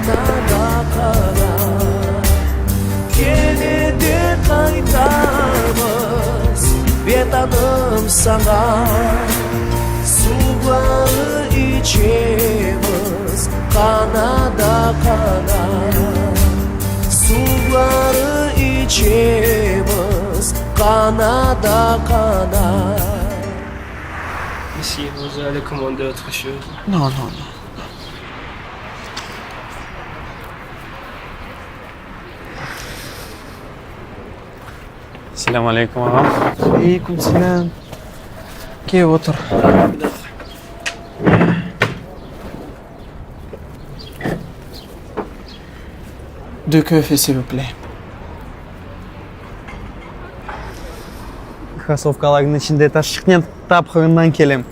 Qanada qana. Kene de qaytamız, Vetanım, saña. Suvları içemiz, Qanada qana. Suvları içemiz, Qanada qana. Monsieur, vous allez commander autre chose? No, no, no. Selâm aleyküm, ağam. Aleyküm selâm. Kel, otur. Deux köfe, s'il vous plaît. Krossovkalarnıñ içinde taşçıqnen tap Qırımdan kelem.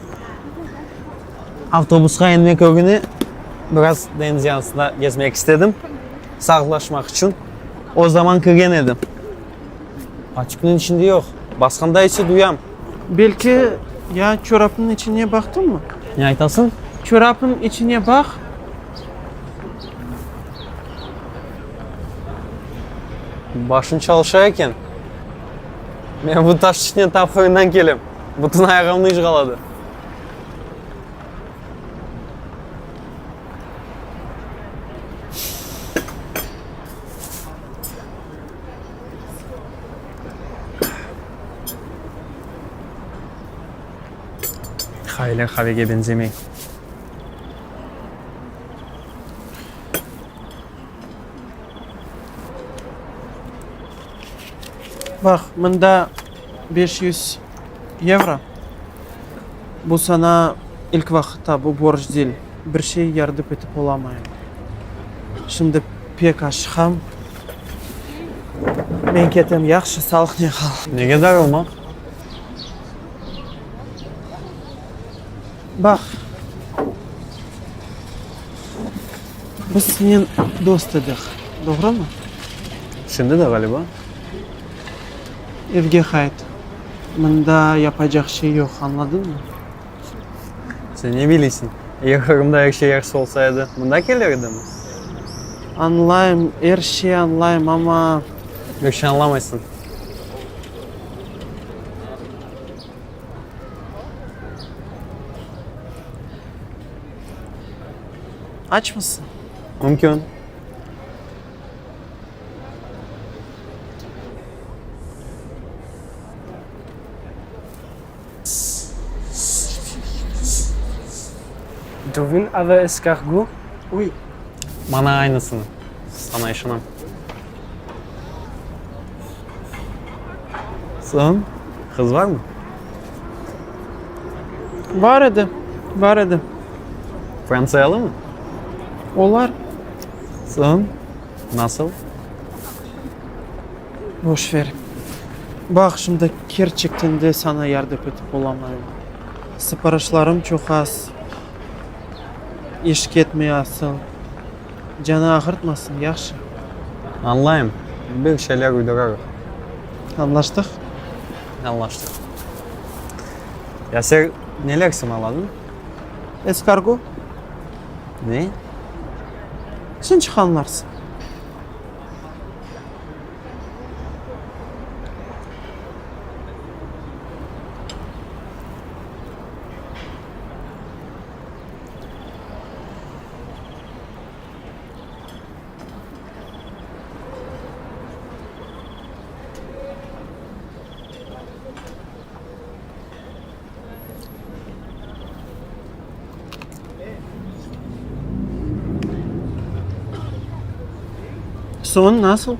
Avtobusqa enmek ögüne biraz deñiz yansında gezmek istedim, sağlıqlaşmaq içün. O zaman kirgen edim. Paçıknıñ içinde yoq, basqanda ise duyam. Belki ya çorapnıñ içine baqtıñmı? Ne aytasıñ? Çorapnıñ içine baq. Başıñ çalışa eken. Men bu taşçıqnen tap Qırımdan kelem. Bütün ayağımnı işğaladı. Qaveler qavege beñzemey. Baq, mında 500 yevro. Bu saña ilk vaqıtta, bu borc değil, bir şey yardım etip olamayım. Şimdi pek aşıqam. Men ketem, yahşı, sağlıqnen qal. Nege darılmaq? Baq, biz senen dost edik, doğrumı? Şimdi de, ğaliba. Evge qayt. Mında yapacaq şey yoq, añladıñmı? Sen ne bileysiñ? Eger Qırımda er şey yahşı olsa edi, mında kelir edimmi? Añlayım, er şey añlayım, amma. Bir şey añlamaysıñ. Açmısıñ? Mümkün. Duvin ave eskargo? Oui. Maña aynısını. Saña işanam. Soñ, qız barmı? Bar edi, bar edi. Frantsiyalımı? Olar. Soñ, nasıl? Boş ver. Baq, şimdi kerçekten de saña yardım etip olamayım. Siparişlarım çoq az. İş ketmey asıl. Canı ağırtmasın, yahşı? Añlayım. Bir şeyler uydurarıq. Añlaştıq? Añlaştıq. Ya sen neler sımarladıñ? Eskargo. Ne? Şimdi añlarsıñ. Soñ nasıl?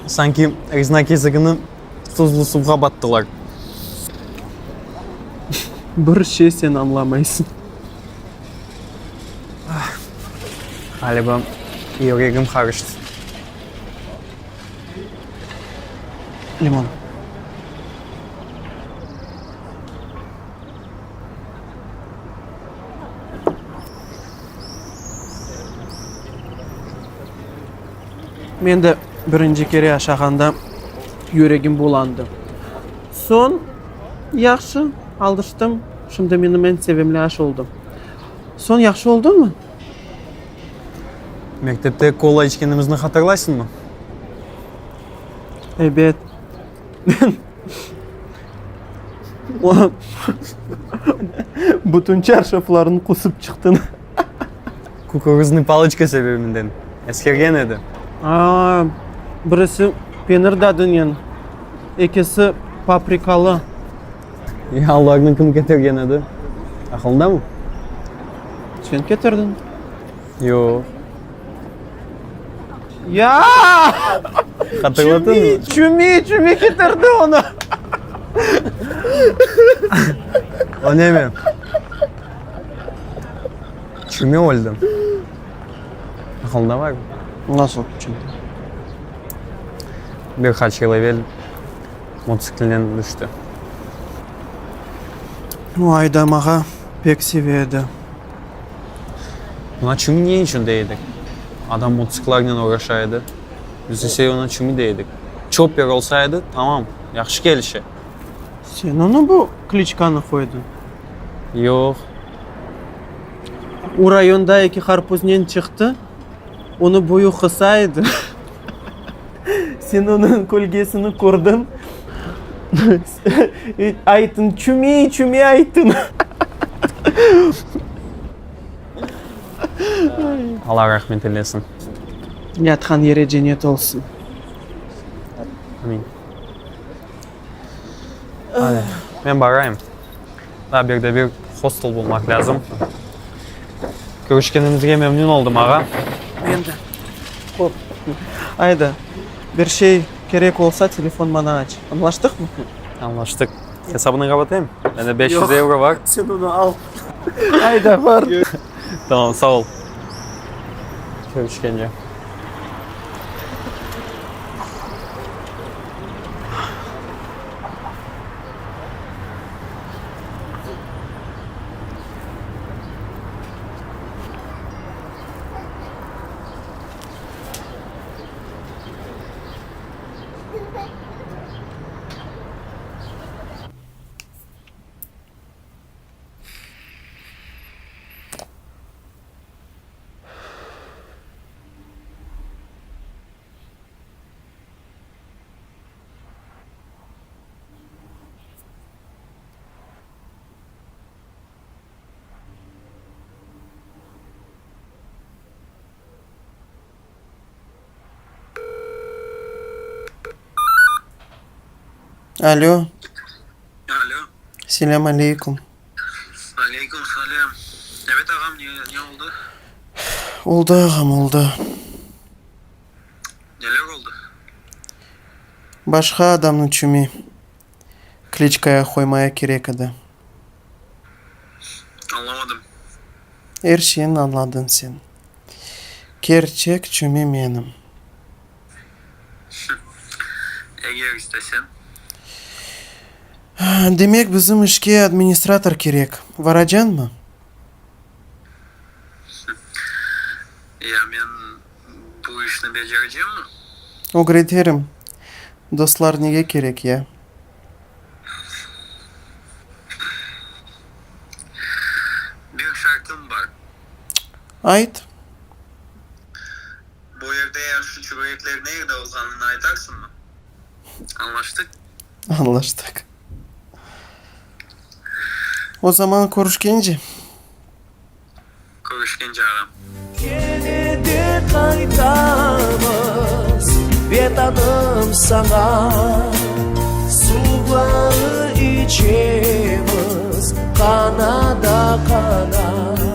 Sanki rezina kesigini tuzlu suvğa battılar. Bir şey sen añlamaysıñ. Ğaliba, yüregim qarıştı. Limon. Men de birinci kere aşağanda yüregim bulandı. Soñ yahşı, alıştım. Şimdi menim eñ sevimli aş oldı. Soñ yahşı oldumı? Mektepte kola içkenimizni hatırlaysıñmı? Ebet. Bütün çarşaflarnı qusıp çıqtıñ. Kukuruznıy paloçka sebebinden. Eskergen edi. A, birisi penir dadınen, ekisi paprikalı. Ya olarnı kim ketirgen edi? Aqılıñdamı? Sen ketirdiñ. Yoq. Ya! Hatırladıñmı? Çümi, çümi ketirdi onı. O nemi? Çümi öldi. Aqılıñda barmı? Nasıl çümi? Bir qaç yıl evel mototsiklinen tüşti. O aydamağa pek seve edi. Oña çümi ne içün dey edik? Adam mototsikllarnen oğraşa edi. Biz ise oña çümi dey edik. Çopper olsa edi, tamam, yahşı kelişe. Sen onı bu kliçkanı qoydıñ? Yoq. O rayonda eki qarpuznen çıqtı, onı boyu qısa edi. Sen onıñ kölgesini kördiñ, ayttıñ, Çümi, çümi ayttıñ. Alla rahmet eylesin. Yatqan yeri cennet olsun. Amin. Hadi, men barayım. Daa bir de bir hostel bulmaq lâzım. Körüşkenimizge memnün oldım, ağa. Men de. Hop. Ayda, bir şey kerek olsa, telefon maña aç. Añlaştıqmı? Añlaştıq. Esabını qapatayım? Mende 500 evro bar. Sen onı al. Ayda, bar. Tamam, sağ ol. Körüşkence. Alo. Alo. Selâm aleyküm. Aleyküm selâm. Evet ağam, ne, ne oldı? Oldı ağam, oldı. Neler oldı? Başqa adamnı çümi kliçkaya qoymaya kerek edi. Añlamadım. Er şeyni añladıñ sen. Kerçek çümi menim. Eger istesen. Demek, bizim işke administrator kerek. Varacañmı? Ya men bu işni becerecemmi? Ögreterim. Dostlar nege kerek ya? Bir şartım bar. Ayt. Bu yerde yahşı çörekler nerde olğanını aytarsıñmı? Añlaştıq? Añlaştıq. O zaman körüşkence. Körüşkence, ağam. Kene de qaytamız, Vetanım, saña. Suvları içemiz, qana da qana.